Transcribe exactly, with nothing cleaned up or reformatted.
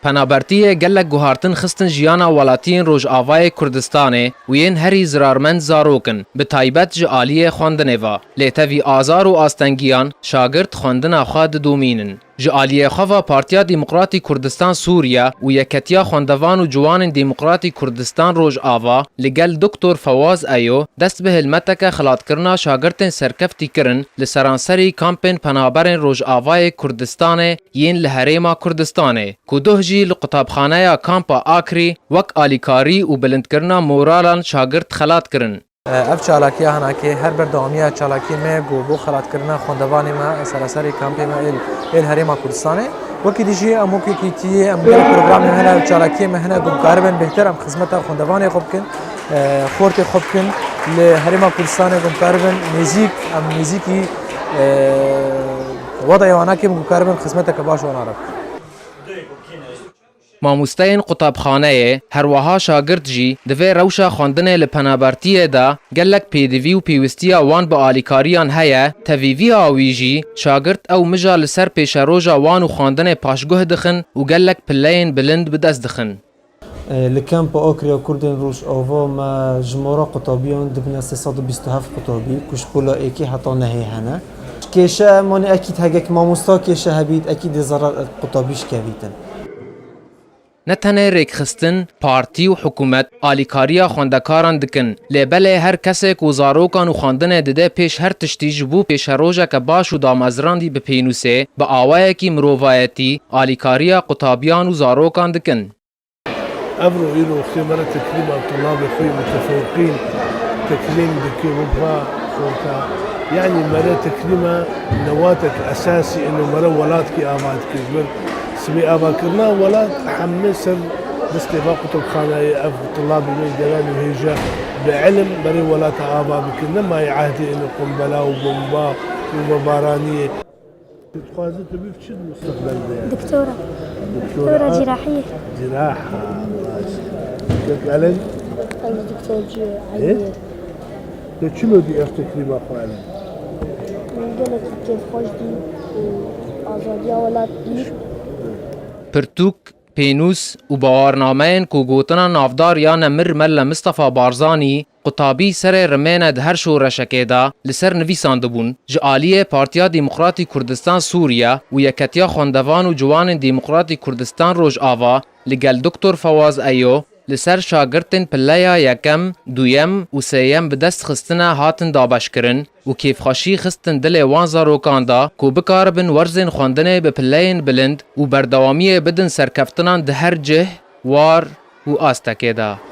Penabertiyê gelek guhartin xistin jiyana welatiyên Rojavayê Kurdistanê û yên herî zirarmend zarok in, bi taybet ji aliyê xwendinê ve. Lê tevî azar û astengiyan şagirt xwendina xwe didomînin. Ji aliyê xwe ve Partiya Demokratî Kurdistan Sûriye û Yeketiya Xwendevan û Ciwanên Demokratî Kurdistan Rojava li gel Doktor Fewaz Eyo dest bi hilmeteke xelatkirina şagirtên serkeftî kirin li seranserî kampên penaberên Rojavayê Kurdistanê yên li Herêma Kurdistanê, ku doh jî li qutabxaneya Kampa Akrî wek alîkarî û bilindkirina moralan şagirt xelat kirin. Ev çalakiya hinakê her berdewamiya çalakiyê me ku bo xelatkirina xwendevanê me sereserê kampê me êl, êl Herêma Kurdistanê. Wekî dî jî em wekî kîtiyê em gelek programê me hene, çalakiyê me hene ku bikaribin bêhtir em xizmeta xwendevanê xwe bikin, e, xortê xwe bikin. Li Herêma Kurdistanê ku bikaribin nêzîk, em nêzîkî, e, wada êwana kêm ku bikaribin xizmeteke baş wana re bikin. Mamosteyên qutabxaneyê, herweha şagirt jî di vê rewşa xwendinê li penabertiyê de gelek pêdivî û pêwistiya wan bi alîkariyan heye, tevî vî awî jî şagirt ew mija li ser pêşeroja wan û xwendinê paşguh dixin û gelek pileyên bilind bi dest dixin. Li Kampa Akriya Kurdên Rojava me jimara qutabiyan dibine sê sed û bîst û heft qutabî, ku ji pola êkê heta nehê hene. Kêşe, manî ekîd hegek mamosta kêşe hebît, ekîd dê zerar qutabî ji kevîtin. Ne tenê rêkxistin, partî û hikûmet alîkariya xwendekaran dikin, lê belê her kesê ku zarokan û xwendinê dide pêş her tiştî ji bo pêşerojeke baş û damezrandî bi pênûsê, bi awayekî mirovayetî alîkariya qutabiyan û zarokan dikin. Evro îro wextê me re teklîma tulabê xwe yê mutefewqîn teklîm dike, wek va xorta. Yanî me re teklîma newatek esasî ino me re welatkî ava dike. Ji ber sibê avakirina welat heme ser destê va qutubxanayê ev tulabê me gelan û hêja bi ilim berê welata ava bikin. Nemayê ehdê ino qumbela û bomba û bombaraniyê. Tu dixwazî tu bî çi di mustaqbel de? Doktora. Doktora. Doktora a-, cîrahiyê. Cîraha, baş. Kek Elen? Ez doktor cî-, Ê? Eyê. Tu çilo dî ev teklîma xwe Elen? Min gelekî kêfxweş dî û azadiya welat dî. Pirtûk, pênûs û bawarnameyên ku gotina navdar ya nemir Melle Mistefa Barzanî qutabî serê rimêne di her şoreşekê de li ser nivîsandibûn, ji aliyê Partiya Demokratî Kurdistan Sûriye û Yeketiya Xwendevan û Ciwanên Demokratî Kurdistan Rojava li gel Doktor Fewaz Eyo li ser şagirtên pileya yekem, duyem û sêyem bi dest xistine hatin dabeşkirin û kêfxweşî xistin dilê wan zarokan de ku bikaribin werzên xwendinê bi pileyên bilind û berdewamiyê bidin serkeftinan di her cih, war û astekê de.